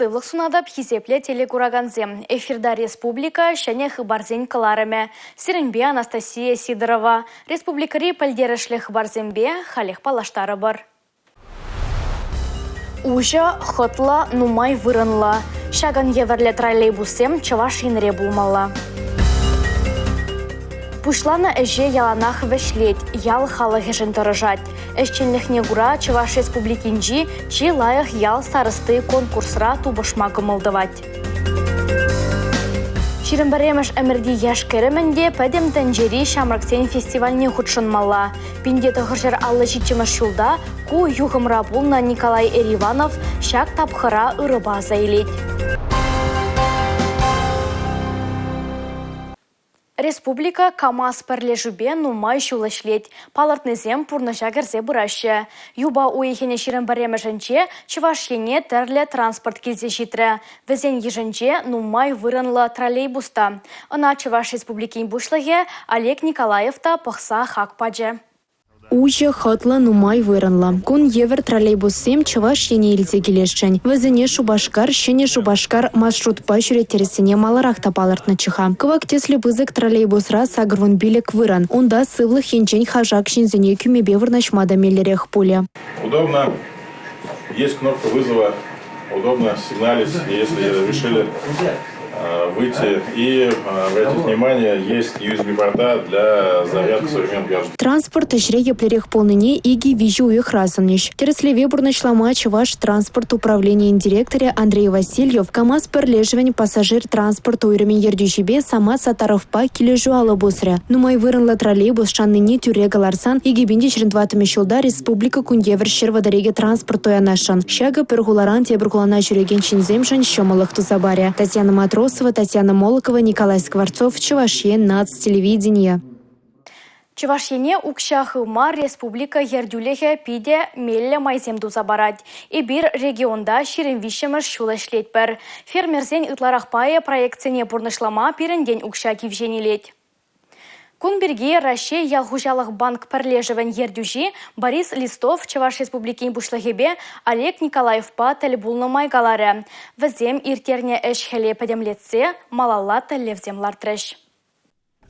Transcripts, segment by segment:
Сывлӑх сунатӑп, хисеплӗ телекуракансем. Эфирта республика ҫӗнӗ хыпарсен кӑларӑмӗ. Сирӗнпе Анастасия Сидорова. Республикӑри пӗлтерӗшлӗ хыпарсемпе халех паллаштарӑпӑр. Уҫӑ, хӑтлӑ, нумай вырӑнлӑ. Ҫакӑн евӗрлӗ троллейбуссем Чӑваш Енре пулмалла. Пуҫланӑ ӗҫе яланах вӗҫлет, ял халӑхӗшӗн тӑрӑшать. Ӗҫченлӗхне кура Чӑваш Республикинчи чи лайӑх ял старости конкурсра тупӑшма кӑмӑл тӑвать. 21-мӗш ӗмӗрти яш-кӗрӗмӗн те Пӗтӗм тӗнчери ҫамрӑксен фестивальне хутшӑнмалла. 1957 ҫулта ку юхӑмра пулнӑ Николай Эриванов ҫак тапхӑра ырӑпа аса илет. Республика КАМАЗ пӗрлешӳпе нумай ҫул ӗҫлет. Палӑртнисем пурнӑҫа кӗрсе пыраҫҫӗ. Юпа уйӑхӗн 21-мӗшӗнче Чӑваш Ене тӗрлӗ транспорт килсе ҫитрӗ. Вӗсен йышӗнче нумай вырӑнлӑ троллейбус та. Ӑна Чӑваш Республикин Пуҫлӑхӗ Олег Николаев та пӑхса хак пачӗ. Уҫӑ, хӑтлӑ, нумай вырӑнлӑ. Кун евӗр троллейбуссем Чӑваш Ене илсе килесшӗн. Вӗсене Шупашкар, Ҫӗнӗ Шупашкар маршрутпа ҫӳреттерессине маларах та палӑртнӑччӗ-ха. Кӑвак тӗслӗ пысӑк троллейбусра 85 вырӑн. Унта сывлӑх енчен хашак ҫынсене кӳмепе вырнаҫма та меллӗрех пулӗ. Удобно. Есть кнопка вызова. Удобно сигналить, если решили выйти. И, обратите внимание, есть USB-порта для зарядки современных гаджетов. Транспорт ӗҫре еплерех пулнине икӗ-виҫӗ уйӑхра сӑнӗҫ. Тӗрӗслеве пурнӑҫлама Чӑваш транспорт управленийӗн директорӗ Андрей Васильев КАМАЗ пӗрлешӗвӗн пассажир транспорт уйрӑмӗн ертӳҫипе Самат Саттаровпа килӗшӳ алӑ пусрӗ. Нумай вырӑнлӑ троллейбус шаннине тӳрре кӑларсан 2024 ҫулта республика кун евӗр 132 транспорт туянасшӑн. Ҫакӑ пӗр хуларан тепӗр хулана ҫӳрекен ҫынсемшӗн ҫӑмӑллӑх туса парӗ. Татьяна Матросова, Татьяна Молокова, Николай Скворцов, Чӑваш Ен наци телевиденийӗ. Чӑваш Ене укҫа хывма республика ертӳлӗхӗ питӗ меллӗ майсем туса парать. Эпир регионта 23-мӗш ҫул ӗҫлетпӗр. Фермерсен ытларах пайӗ проектсене пурнӑҫлама пирӗнтен укҫа кивҫен илет. Кун пирки Раҫҫей ял хуҫалӑх банк пӗрлешӗвӗн ертӳҫи Борис Листов Чӑваш Республикин Пуҫлӑхӗпе Олег Николаевпа тӗл пулнӑ май каларӗ. Вӗсем ирттернӗ ӗҫ-хӗле пӗтӗмлетсе малалла тӗллевсем лартрӗҫ.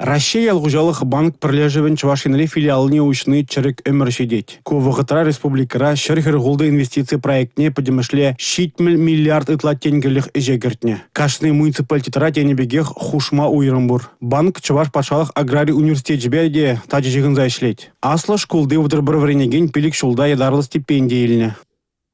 Раҫҫей ял хуҫалӑх банк пӗрлешӗвӗн Чӑваш Енри филиалне уҫни чӗрӗк ӗмӗр ҫитет. Ку вӑхӑтра республикӑра 146 инвестици проектне пӗтӗмӗшле 70 миллиард ытла тенкӗлӗх ӗҫе кӗртнӗ. Кашни муниципалитетра тенӗ пекех хушма уйрӑм пур. Банк Чӑваш патшалӑх аграри университечӗпе те тачӑ ҫыхӑнса ӗҫлет. Аслӑ шкулти 31 вӗренекен 5 ҫулта ятарлӑ стипенди илнӗ.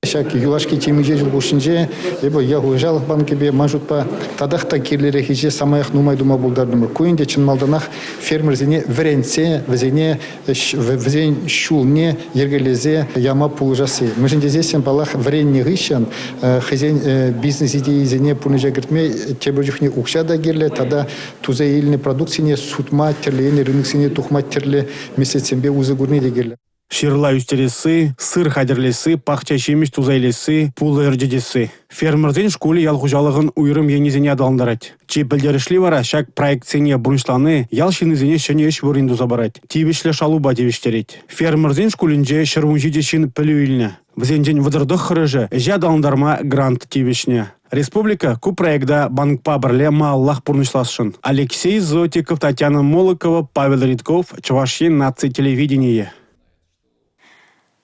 Ҫак юлашки темиҫе ҫул хушшинче эпӗ ял хуҫалӑх банкӗпе ман шутпа татах та кирлӗрех ӗҫе самаях нумай тума пултартӑмӑр. Ку ӗнтӗ чӑн малтанах фермерсене вӗрентсе вӗсене вӗсен ҫулне йӗркелесе яма пулӑшасси. Мӗншӗн тесессӗн, паллах, вӗреннӗ хыҫҫӑн хӑйсен бизнес идейисене пурнӑҫа кӗртме тепӗр чухне укҫа та кирлӗ тата туса илнӗ продукцине сутма тӗрлӗ енлӗ рыноксене тухма тӗрлӗ меслетсемпе усӑ курни те кирлӗ. Ҫырла ӳстересси, сыр хатӗрлесси, пахча ҫимӗҫ туса илесси, пулӑ ӗрчетесси. Фермерсен шкулӗ ял хуҫалӑхӑн уйрӑм енӗсене аталантарать. Чи пӗлтерӗшли вара ҫак проектсене пурнӑҫлани ял ҫыннисене ҫӗнӗ ӗҫ вырӑнӗ туса парать, тивӗҫлӗ шалупа тивӗҫтерет. Фермерсен шкулӗнче 117 ҫын пӗлӳ илнӗ. Вӗсенчен 39-шӗ ӗҫе аталантарма грант тивӗҫнӗ. Республика ку проекта банкпа пӗрле малаллах пурнӑҫласшӑн. Алексей Зотиков, Татьяна Молокова, Павел Ритков, Чӑваш Ен наци телевиденийӗ.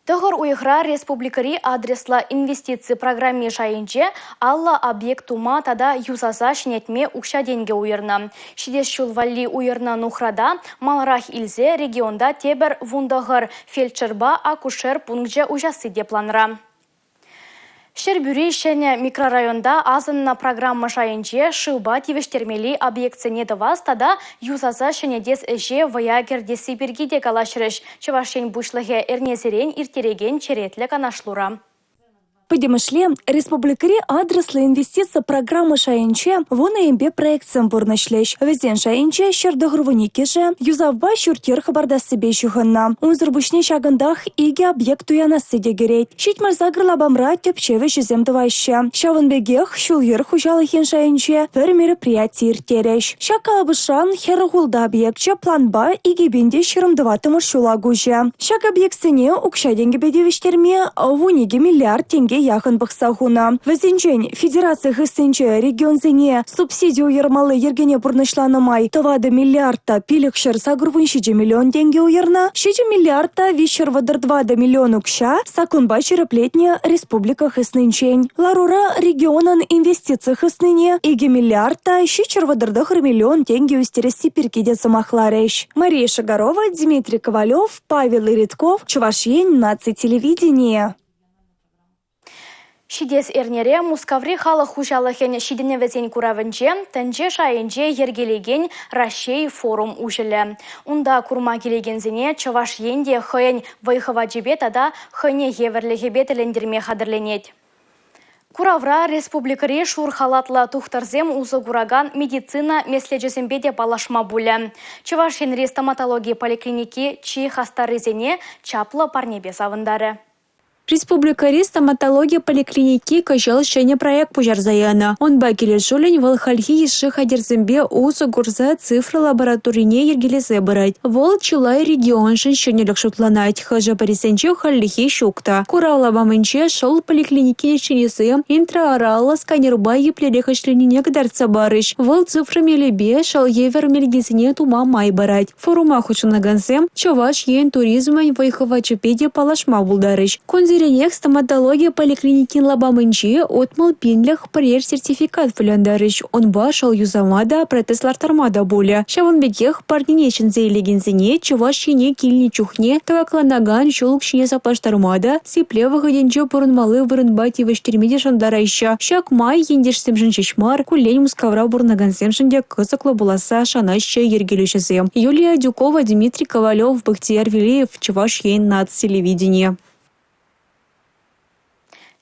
Тӑхӑр уйӑхра республикӑри адреслӑ инвестици программи шайӗнче 50 объект тума тата юсаса ҫӗнетме укҫа-тенкӗ уйӑрнӑ. Ҫитес ҫул валли уйӑрнӑ нухрата маларах илсе регионта тепӗр 19 фельдшерпа акушер пункчӗ уҫасси те планра. Ҫӗрпӳри ҫӗнӗ микрорайонта асӑннӑ программа шайӗнче шывпа тивӗҫтермелли объектсене тӑвас тата юсаса ҫӗнетес ӗҫе вӑя кӗртесси пирки те калаҫрӗҫ Чӑваш Ен Пуҫлӑхӗ эрнесерен ирттерекен черетлӗ канашлура. Пӗтӗмӗшле республикӑри адреслӑ инвестици программа шайӗнче вунӑ енпе проектсем пурнӑҫлӗҫ. Вӗсен шайӗнче 192-шӗ юсавпа ҫурт-йӗр хӑпартассипе ҫыхӑннӑ. Унсӑр пуҫне ҫакӑнтах икӗ объект туянасси те кӗрет. 78 лапамра тӗпчев ӗҫӗсем тӑваҫҫӗ. Ҫавӑн пекех ҫул-йӗр хуҫалӑхӗн шайӗнче пӗр мероприяти ирттерӗҫ. Ҫак калӑпӑшран 46 объекчӗ планпа 2024 ҫула куҫӗ. Ҫак объектсене укҫа-тенкӗпе тивӗҫтерме 12 миллиард тенкӗ. яхӑн пӑхса хунӑ. Вӗсенчен федераци хыснинче регионсене субсиди уйӑрмалли йӗркене пурнӑҫланӑ май 4 миллиард та 587 миллион тенкӗ уйӑрнӑ, 7 миллиард та 334 миллион укҫа саккунпа ҫирӗплетнӗ республика хыснинчен. Ларура регионӑн инвестици хыснине 2 миллиард та 739 миллион тенкӗ ӳстересси пирки те сӑмахларӗҫ. Мария Шагарова, Дмитрий Ковалев, Павел Иритков, Чӑваш Ен наци телевиденийӗ. Ҫитес эрнере Мускаври халӑх хуҫалӑхӗн ҫитӗнӗвӗсен куравӗнче тӗнче шайӗнче йӗркелекен Раҫҫей форум уҫӑлӗ. Унта курма килекенсене Чӑваш Ен те хӑйӗн вӑй-хӑвачӗпе тата хӑйне евӗрлӗхӗпе тӗлӗнтерме хатӗрленет. Куравра республикӑри шур халатлӑ тухтӑрсем усӑ куракан медицина меслечӗсемпе те паллашма пулӗ. Чӑваш Енри стоматологи поликлиники чи хастаррисене чаплӑ парнепе савӑнтарӗ. Республикӑри стоматологи поликлиники кӑҫал ҫӗнӗ проект пуҫарса янӑ. Унпа килӗшӳллӗн вӑл хальхи йышши хатӗрсемпе усӑ курса цифра лабораторине йӗркелесе пырать. Вӑл чылай регионшӑн ҫӗнӗлӗх шутланать, хӑшӗ-пӗрисенче хальлӗхе ҫук та. Курав лапамӗнче шӑл поликлиникин ӗҫченӗсем интраораллӑ сканерпа еплерех ӗҫленине кӑтартса парӗҫ. Вӑл цифра мелӗпе шӑл евӗр мелкесене тума май парать. Форума хутшӑнакансем Чӑваш Ен туризмӗн вӑй-хӑвачӗпе те паллашма пултарӗҫ. Кунсеренех стоматологи поликлиникин лапамӗнче 60 пинлӗх пӗрер сертификат вылянтарӗҫ. Унпа шӑл юсама та, протез ларттарма та пулӗ. Ҫавӑн пекех парнене ҫӗнсе илекенсене Чӑваш Ене килнӗ чухне тӑкакланакан ҫул укҫине саплаштарма та, сиплев вӑхӑтӗнче пурӑнмалли вырӑнпа тивӗҫтерме те шантараҫҫӗ. Ҫак май ентешсемшӗн ҫеҫ мар, куллен Мускавра пурӑнакансемшӗн те кӑсӑклӑ пуласса шанаҫҫӗ йӗркелӳҫӗсем. Юлия Адюкова, Дмитрий Ковалев, Бахтияр Велиев, Чӑваш Ен наци телевиденийӗ.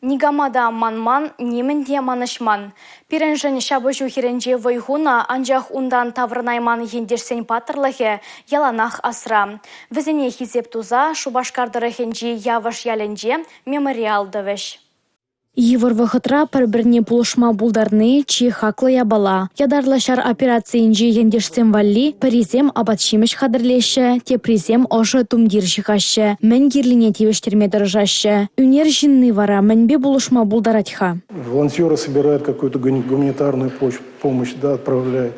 Никама та манман, нимӗн те манӑҫман. Пирӗншӗн ҫапӑҫу хирӗнче вӑй хунӑ, анчах унтан таврӑнайман ентешсен паттӑрлӑхӗ яланах асра. Вӗсене хисеп туса Шупашкар тӑрӑхӗнчи Явӑш ялӗнче мемориал тӑвӗҫ. Йывӑр вӑхӑтра пӗр-пӗрне пулӑшма пултарни чи хаклӑ япала. Ятарлӑ ҫар операцийӗнчи ентешсем валли пӗрисем апат-ҫимӗҫ хатӗрлеҫҫӗ, теприсем ӑшӑ тумтир ҫыхаҫҫӗ, мӗн кирлине тивӗҫтерме тӑрӑшаҫҫӗ. Ӳнер ҫынни вара мӗнпе пулӑшма пултарать-ха? Волонтеры собирают какую-то гуманитарную помощь, да, отправляют.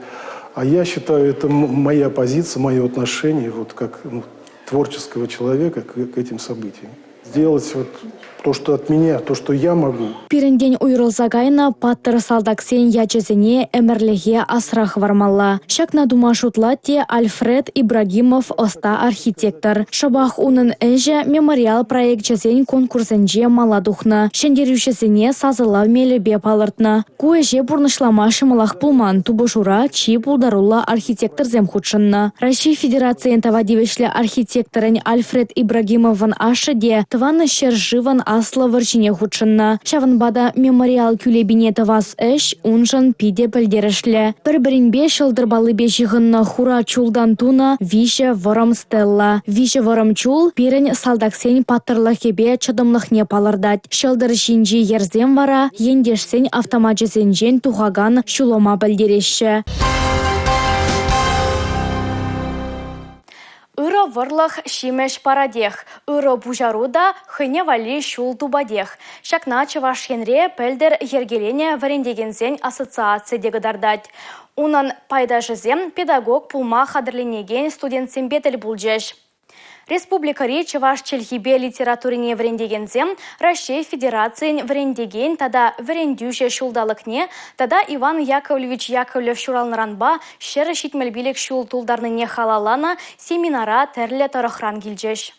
А я считаю, это моя позиция, мое отношение вот как ну, творческого человека к, к этим событиям. Сделать вот то, что от меня, то, что я могу. Пирӗнтен уйрӑлса кайнӑ паттӑр салтаксен ячӗсене ӗмӗрлӗхе асра хӑвармалла. Ҫакна тума шутлать те Альфред Ибрагимов ӑста архитектор. Шӑпах унӑн ӗҫӗ мемориал проекчӗсен конкурсӗнче мала тухнӑ. Ҫӗнтерӳҫӗсене сасӑлав мелӗпе палӑртнӑ. Ку ӗҫе пурнӑҫлама ҫӑмӑлах пулман, тупӑшура чи пултаруллӑ архитекторсем хутшӑннӑ. Раҫҫей Федерацийӗн тава тивӗҫлӗ архитекторӗн Альфред Ибрагимовӑн ашшӗ те Тӑван ҫӗршывӑн Аслӑ вӑрҫине хутшӑннӑ. Ҫавӑнпа та мемориал кӳлепине тӑвас ӗҫ уншӑн питӗ пӗлтерӗшлӗ. Пӗр-пӗринпе ҫӑлтӑр паллипе ҫыхӑннӑ хура чултан тунӑ виҫӗ вӑрӑм стелла. Виҫӗ вӑрӑм чул пирӗн салтаксен паттӑрлӑхӗпе чӑтӑмлӑхне палӑртать. Ҫӑлтӑр ҫинчи йӗрсем вара ентешсен автомачӗсенчен тухакан ҫулӑма пӗлтереҫҫӗ. Ырӑ вӑрлӑх ҫимӗҫ паратех, ырӑ пуҫару та хӑйне валли ҫул тупатех. Ҫакна Чӑваш Енре пӗлтӗр йӗркеленӗ вӗрентекенсен ассоциацийӗ те кӑтартать. Унӑн пайташӗсем педагог пулма хатӗрленекен студентсемпе тӗл пулчӗҫ. Республикӑри чӑваш чӗлхипе литературине вӗрентекенсем Раҫҫей Федерацийӗн вӗрентекен тата вӗрентӳҫӗ ҫулталӑкне тата Иван Яковлевич Яковлев ҫуралнӑранпа 175 ҫул тултарнине халалланӑ семинара тӗрлӗ тӑрӑхран килчӗҫ.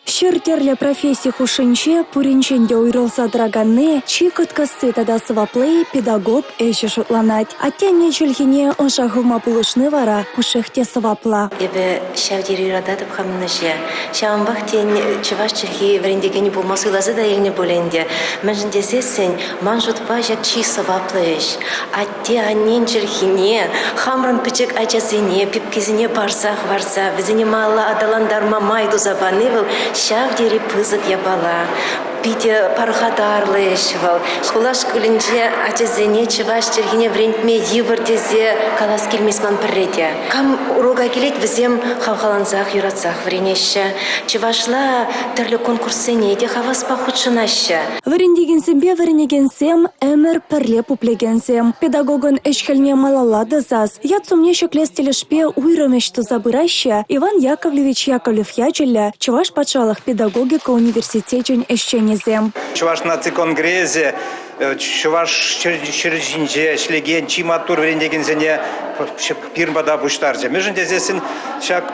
Ҫӗр тӗрлӗ професси хушшинче пуринчен те уйрӑлса тӑраканни, чи кӑткӑсси тата сӑвапли педагог ӗҫӗ шутланать. Атте-анне чӗлхине ӑша хывма пулӑшни вара пушшех те сӑваплӑ. Эпӗ ҫав тери юрататӑп хамӑн ӗҫе. Ҫавӑнпах, тен, чӑваш чӗлхи вӗрентекенӗ пулма суйласа та илнӗ пуль ӗнтӗ. Мӗншӗн тесессӗн, ман шутпа, ҫак чи сӑваплӑ ӗҫ. Атте-аннен чӗлхине хамӑрӑн пӗчӗк ачасене, пепкесене парса хӑварса вӗсене малалла аталантарма май туса пани вӑл ҫав тери пысӑк япала. Питӗ пархатарлӑ ӗҫ вӑл. Хула шкулӗнче ачасене чӑваш чӗлхине вӗрентме йывӑр тесе калас килмест ман пӗрре те. Кам урока килет, вӗсем хавхалансах, юратсах вӗренеҫҫӗ. Чӑвашла тӗрлӗ конкурссене те хаваспа хутшӑнаҫҫӗ. Вӗрентекенсемпе вӗренекенсем ӗмӗр пӗрле пуплекенсем. Педагогӑн ӗҫ-хӗлне малалла тӑсас, ят-сумне ҫӗклес тӗлӗшпе уйрӑм ӗҫ туса пыраҫҫӗ Иван Яковлевич Яковлев ячӗллӗ Чӑваш патшалӑх педагогика университечӗн ӗҫченӗсем. Чӑваш наци конгресӗ чӑваш ҫӗрӗ ҫинче ӗҫлекен чи маттур вӗрентекенсене пирӗн пата пуҫтарчӗ. Мӗншӗн тесессӗн ҫак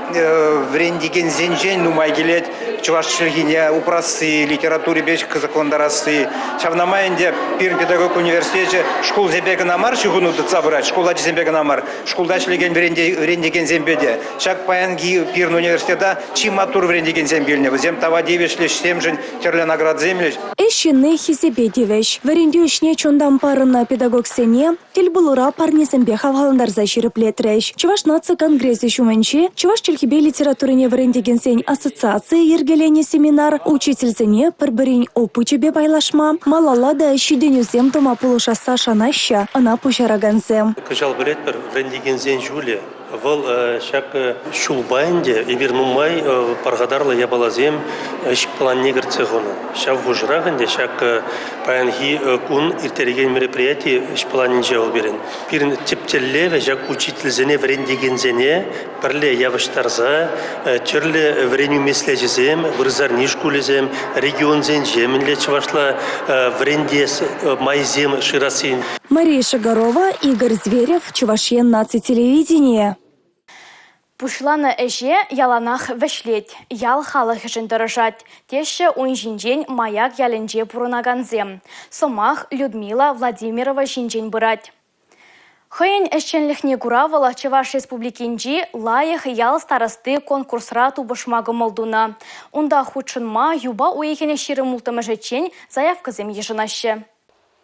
вӗрентекенсенчен нумай килет чӑваш чӗлхине упрасси, литературипе кӑсӑклантарасси. Ҫавна май ӗнтӗ пирӗн педагогика университечӗ шкулсемпе кӑна мар ҫыхӑну тытса пырать, шкул ачисемпе кӑна мар, шкулта ӗҫлекен вӗрентекенсемпе те. Ҫак паянхи пирӗн университета чи маттур вӗрентекенсем килнӗ. Вӗсем тава тивӗҫлӗ ӗҫсемшӗн тӗрлӗ наградӑсем илӗҫ. Ӗҫ ҫынни хисепе тивӗҫ. Вӗрентӳ ӗҫне чунтан парӑннӑ педагогсене тӗл пулура парнесемпе хавхалантарса ҫирӗплетрӗҫ. Чӑваш наци конгресӗ ҫумӗнче чӑваш чӗлхипе литературине вӗрентекенсен ассоциацийӗ йӗркеленӗ семинар учительсене пӗр-пӗрин опычӗпе пайлашма, малалла та ҫитӗнӳсем тума пулӑшасса шанаҫҫӗ ӑна пуҫаракансем. Кӑҫал пӗлетпӗр, вӗрентекенсен ҫулӗ Вӑл ҫак ҫулпа ӗнтӗ эпир нумай пархатарлӑ япаласем ӗҫ планне кӗртсе хунӑ. Ҫав хушӑрах ӗнтӗ ҫак паянхи кун ирттерекен мероприяти ӗҫ планӗнче вӑл пирӗн. Пирӗн тӗп тӗллевӗ ҫак учительсене, вӗрентекенсене пӗрле явӑҫтарса тӗрлӗ вӗренӳ меслечӗсем, вырсарни шкулӗсем, регионсенче мӗнле чӑвашла вӗрентес майсем шырасси. Мария Шагарова, Игорь Зверев, Чӑваш Ен наци телевиденийӗ. Пуҫланӑ ӗҫе яланах вӗҫлет, ял халӑхӗшӗн тӑрӑшать, теҫҫӗ ун ҫинчен Маяк ялӗнче пурӑнакансем. Сӑмах Людмила Владимирова ҫинчен пырать. Хӑйӗн ӗҫченлӗхне кура вӑл Чӑваш Республикинчи лайӑх ял старости конкурсра тупӑшма кӑмӑл тунӑ. Унта хутшӑнма юпа уйӑхӗн 26-мӗшӗччен заявкӑсем йышӑнаҫҫӗ.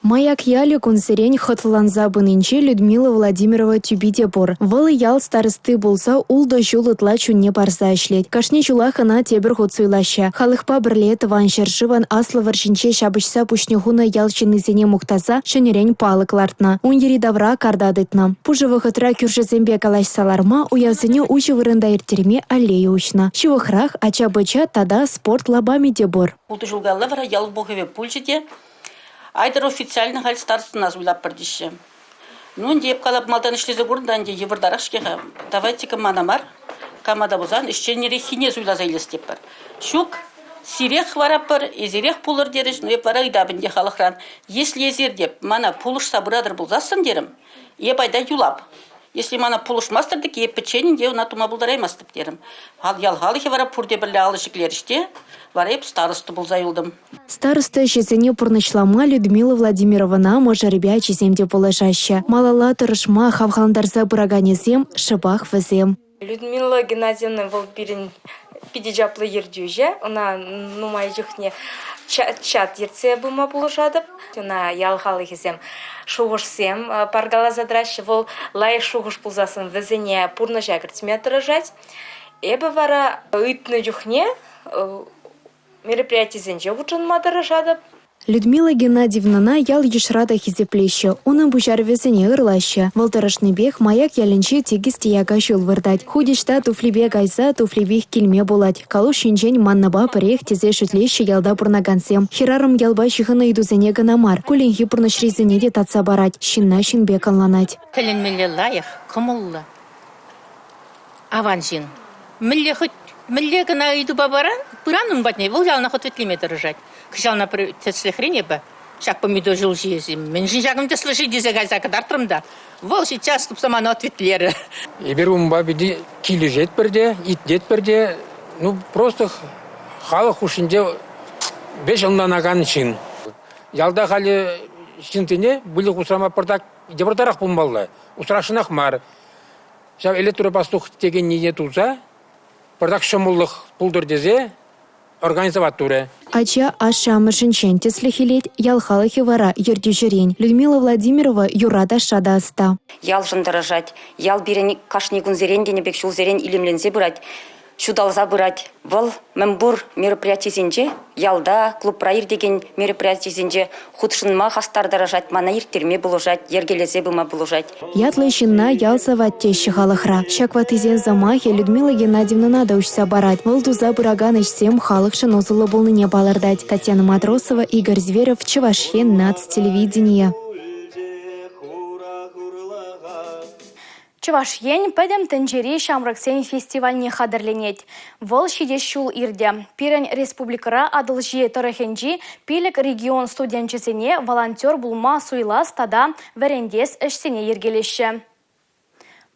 Маяк ялӗ кунсерен хӑтланса пынинче Людмила Владимирова тӳпи те пур. Вӑл ял старости пулса ултӑ ҫул ытла чунне парса ӗҫлет. Кашни ҫулах ӑна тепӗр хут суйлаҫҫӗ. Халӑхпа пӗрле Тӑван ҫӗршывӑн Аслӑ вӑрҫинче ҫапӑҫса пуҫне хунӑ ял ҫыннисене мухтаса ҫӗнӗрен палӑк лартнӑ, ун йӗри-тавра карта тытнӑ. Пушӑ вӑхӑтра кӳршӗсемпе калаҫса ларма, уявсене уҫӑ вырӑнта ирттерме аллея уҫнӑ. Ҫывӑхрах ача-пӑча тата спорт лапамӗ те пур. Ултӑ ҫул каялла вара ял пухӑвӗ пулчӗ те Айтӑр официально халь старостӑна суйлатпӑр теҫҫӗ. Ну, ӗнтӗ эп калап, малтан ӗҫлесе курнӑ та ӗнтӗ йывӑртарах-ҫке-ха. Давайте-ка мана мар, кама та пулсан ӗҫченреххине суйласа илес тетпӗр. Ҫук, сирех хӑваратпӑр, эсирех пулӑр терӗҫ. Ну, эп вара ыйтап ӗнтӗ халӑхран. Если эсир те мана пулӑшса пыратӑр пулсассӑн терӗм, эп айта юлап. Если мана пулӑшмастӑр тӗк эп пӗчченӗн те ӑна тума пултараймастӑп терӗм. Ял халӑхӗ вара пурте пӗрле алӑ ҫӗклерӗҫ те, вара эп староста пулса юлтӑм. Староста ӗҫӗсене пурнӑҫлама Людмила Владимировӑна мӑшӑрӗпе ачисем те пулӑшаҫҫӗ. Малалла тӑрӑшма хавхалантарса пыраканӗсем шӑпах вӗсем. Людмила Геннадьевна вӑл пирӗн питӗ чаплӑ ертӳҫӗ. Ӑна нумай чухне чат ертсе пыма пулӑшатӑп. Ӑна ял халӑхӗсем шухӑшсем паркаласа тӑраҫҫӗ. Вӑл лайӑх шухӑш пулсассӑн вӗсене пурнӑҫа кӗртме тӑрӑшать. Эпӗ вара ыйтнӑ чухне Мероприятисенче хутшӑнма тӑрӑшатӑп. Людмила Геннадьевнӑна ял-йышра та хисеплеҫҫӗ, унӑн пуҫарӑвӗсене ырлаҫҫӗ. Вӑл тӑрӑшнипех Маяк ялӗнче тикӗс те яка ҫул выртать. Хуть ӑҫта туфлипе кайса туфлипех килме пулать. Калуш ҫинчен маннӑпа пӗрех тесе шӳтлеҫҫӗ ялта пурӑнакансем. Хӗрарӑм ялпа ҫыхӑннӑ ыйтусене кӑна мар, кулленхи пурнӑҫрисене те татса парать, ҫынна ҫын пек ӑнланать. Тӗлӗнмелле лайӑх, кӑмӑллӑ. Аван ҫын. Мӗнле хӑть мӗнле кӑна ыйтупа паран, пыран ун патне, вӑл яланах ответлеме тӑрӑшать. Кӑҫал пӗр тӗслӗхрен эпӗ ҫак помидор ҫулҫийӗсем мӗншӗн ҫакӑн тӗслӗ-ши тесе кайса кӑтартрӑм та, вӑл сейчас тупса мана ответлерӗ. Эпир унпа питӗ килӗшетпӗр те, итлетпӗр те, ну, просто халӑх хушшинче веҫ ӑнланакан ҫын. Ялта халӗ ҫынсене выльӑх усрама пӑртак йывӑртарах пулмалла, усрасшӑнах мар. Ҫав электропастух текеннине туса пӑртак ҫӑмӑллӑх пултӑр тесе организовать турӗ. Ача ашшӗ-амӑшӗнчен тӗслӗх илет, ял халӑхӗ вара ертӳҫӗрен. Людмила Владимирова юрра-ташша та ӑста. Ялшӑн тӑрӑшать. Ял пирӗн кашни кунсерен тенӗ пек ҫулсерен илемленсе пырать. ҫуталса пырать. Вӑл мӗнпур мероприятисенче, ялта, клубра иртекен мероприятисенче хутшӑнма хастар тӑрӑшать, мана ирттерме пулӑшать, йӗркелесе пыма пулӑшать. Ятлӑ ҫынна ял савать теҫҫӗ халӑхра. Ҫак ваттисен сӑмахӗ Людмила Геннадьевнӑна та уҫса парать. Вӑл туса пыракан ӗҫсем халӑхшӑн усӑллӑ пулнине палӑртать. Татьяна Матросова, Игорь Зверев, Чӑваш Ен наци телевиденийӗ. Чӑваш Ен пӗтӗм тӗнчери ҫамрӑксен фестивальне хатӗрленет. Вӑл ҫитес ҫул иртӗ. Пирӗн республикӑра Атӑлҫи тӑрӑхӗнчи 5 регион студенчӗсене волонтер пулма суйлас тата вӗрентес ӗҫсене йӗркелеҫҫӗ.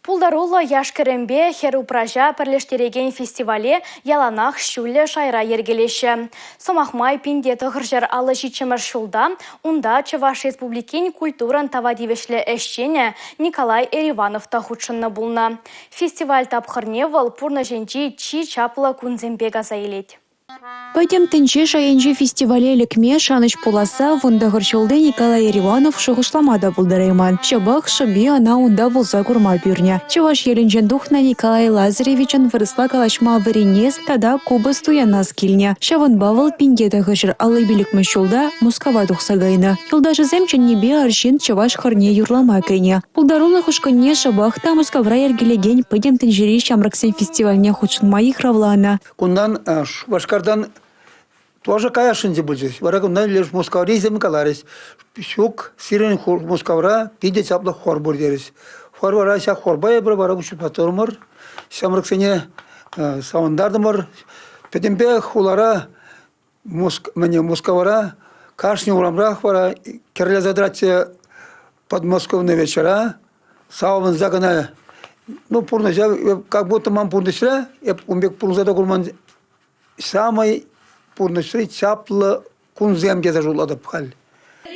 Пултаруллӑ яш-кӗрӗмпе хӗр-упраҫа пӗрлештерекен фестивале яланах ҫӳллӗ шайра йӗркелеҫҫӗ. Сӑмах май, 1957 ҫулта Унта Чӑваш Республикин культурӑн тава тивӗҫлӗ ӗҫченӗ Николай Эриванов та хутшӑннӑ пулнӑ. Фестиваль тапхӑрне вӑл пурнӑҫӗнчи чи чаплӑ кунсем пек аса илет. Пӗтӗм тӗнче шайӗнчи фестивале лекме шанӑҫ пуласса 19 ҫулти Николай Эриванов шухӑшлама та пултарайман. Ҫапах шӑпи ӑна унта пулса курма пӳрнӗ. Чӑваш Елӗнчен тухнӑ Николай Лазаревичӑн вырӑсла калаҫма вӗренес тата купӑс туянас килнӗ. Ҫавӑнпа вӑл 1955 ҫулта Мускава тухса кайнӑ. Юлташӗсем чӗннипе арҫын чӑваш хорне юрлама кӗнӗ. Пултарулӑх ушкӑнне шӑпах та Мускавра йӗркелекен Пӗтӗм тӗнчери ҫамрӑксен фестивальне хутшӑнма йыхравланӑ. Кунтан Шупашкартан тоже каясшӑнччӗ пулчӗҫ. Вара кунтан леш Мускаврисем каларӗҫ, ҫук, сирӗн Мускавра питӗ чаплӑ хор пур терӗҫ. Хор вара ҫак хорпа эпир вара выступать турӑмӑр, ҫамрӑксене савӑнтартӑмӑр. Пӗтӗмпех хулара, Мускавра, кашни урамрах вара кӗрлесе тӑратчӗ подмосковные вечера. Савӑнса кӑна, ну, пурнӑҫа, как будто ман пурнӑҫра, эп ун пек пурӑнса та курман Самый пурнӑҫри чаплӑ кунсем тесе шутлатӑп халь.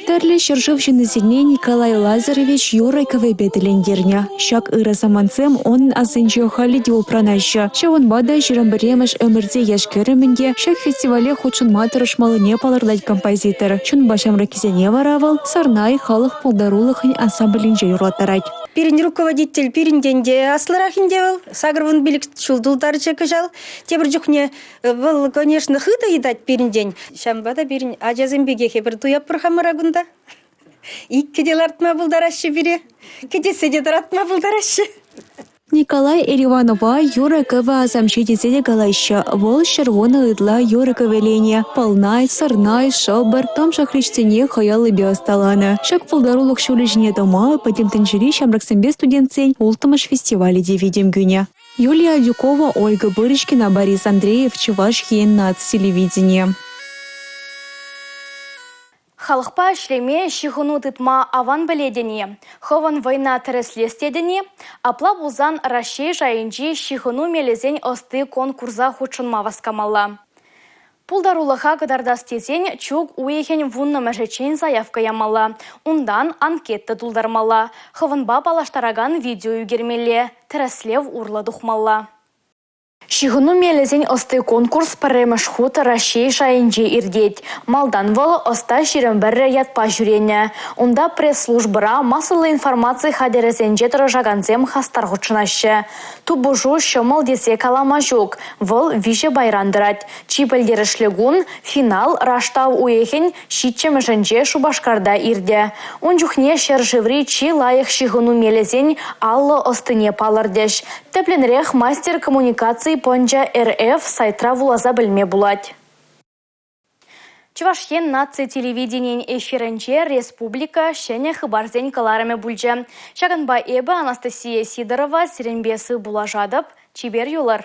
Тӗрлӗ ҫӗршыв ҫыннисене Николай Лазаревич юрӑ-кӗвӗпе тӗлӗнтернӗ. Ҫак ырӑ самантсем унӑн асӗнче халӗ те упранаҫҫӗ. Ҫавӑнпа та 21-мӗш ӗмӗрте яш-кӗрӗмӗн те ҫак фестивале хутшӑнма тӑрӑшмаллине палӑртать композитор. Чунпа ҫамрӑккисене вара вӑл Сӑрнай халӑх пултарулӑхӗн ансамблӗнче юрлаттарать. Пирӗн руководитель пирӗнтен те аслӑрах ӗнтӗ вӑл. 85 ҫул тултарчӗ кӑҫал. Тепӗр чухне вӑл, конечно, хытӑ ыйтать пирӗнтен. Ҫавӑнпа та пирӗн ачасем пекех эпир туяппӑр хамӑра кунта. Иккӗ те лартма пултараҫҫӗ пире, кӗтессе те тӑратма пултараҫҫӗ. Николай Эриванова юрӑ-кӗвӗ асамҫи тесе те калаҫҫӗ. Вӑл 110 ытла юрӑ кӗвӗленӗ. Пӑлнай, сӑрнай, шӑпӑр, тӑм шӑхличсене хӑй аллипе ӑсталанӑ. Ҫак пултарулӑх ҫулӗ ҫине тӑма Пӗтӗм тӗнчери ҫамрӑксемпе студентсен улттӑмӗш фестивалӗ те витӗм кӳнӗ. Юлия Адюкова, Ольга Пырочкина, Борис Андреев, Чӑваш Ен наци телевиденийӗ. Халӑхпа ӗҫлеме, ҫыхӑну тытма аван пӗлетӗн-и? Хӑвӑн вӑйна тӗрӗслес тетӗн-и? Апла пулсан Раҫҫей шайӗнчи ҫыхӑну мелӗсен ӑсти конкурса хутшӑнма васкамалла. Пултарулӑха кӑтартас тесен чӳк уйӑхӗн вуннӑмӗшӗччен заявка ямалла, унтан анкета тултармалла, хӑвӑнпа паллаштаракан видео ӳкермелле, тӗрӗслев урлӑ тухмалла. Ҫыхӑну мелӗсен ӑсти конкурс пӗрремӗш хут Раҫҫей шайӗнче иртет. Малтан вӑл «Ӑста 21» ятпа ҫӳренӗ. Унта пресс-службӑра, массӑллӑ информаци хатӗрӗсенче тӑрӑшакансем хастар хутшӑнаҫҫӗ. Тупӑшу ҫӑмӑл тесе калама ҫук. Вӑл виҫӗ пайран тӑрать. Чи пӗлтерӗшлӗ кун – финал раштав уйӑхӗн ҫиччӗмӗшӗнче Шупашкарта иртӗ. Ун чухне ҫӗршыври чи лайӑх ҫыхӑну мелӗсен 50 ӑстине палӑртӗҫ. Тӗплӗнрех «Мастер коммуникаций пӑнчӑ РФ» сайтра вуласа пӗлме пулать. Чӑваш Ен наци телевиденийӗн эфирӗнче республика ҫӗнӗ хыпарсен кӑларӑмӗ пулчӗ. Ҫакӑнпа эпӗ, Анастасия Сидорова, сирӗнпе сыв пулашатӑп. Чипер юлӑр.